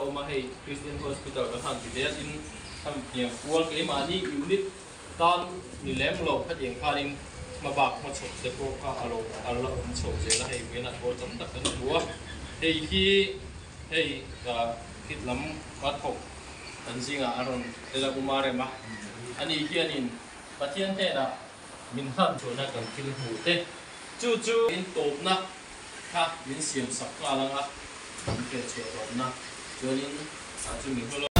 awm a, hei Christian Hospital kan han ti ve a, tin khami tiang kual keimahni unit tan ni lem lo khatiang khanin hmabak hmachhawp te pawh kha a lo a la awm chho zel a, hei vawiinah pawh tam tak kan hmu a, hei hi hei khit lam ka thawk kan zingah a rawn tel a uma rem a, ani hianin Pathian hnenah min hlan chhuahna kan thil hmuh te chu chu in tawpna kha min siam sak nghal ang a, min feh chhuah tawpna chuanin chumi hnu.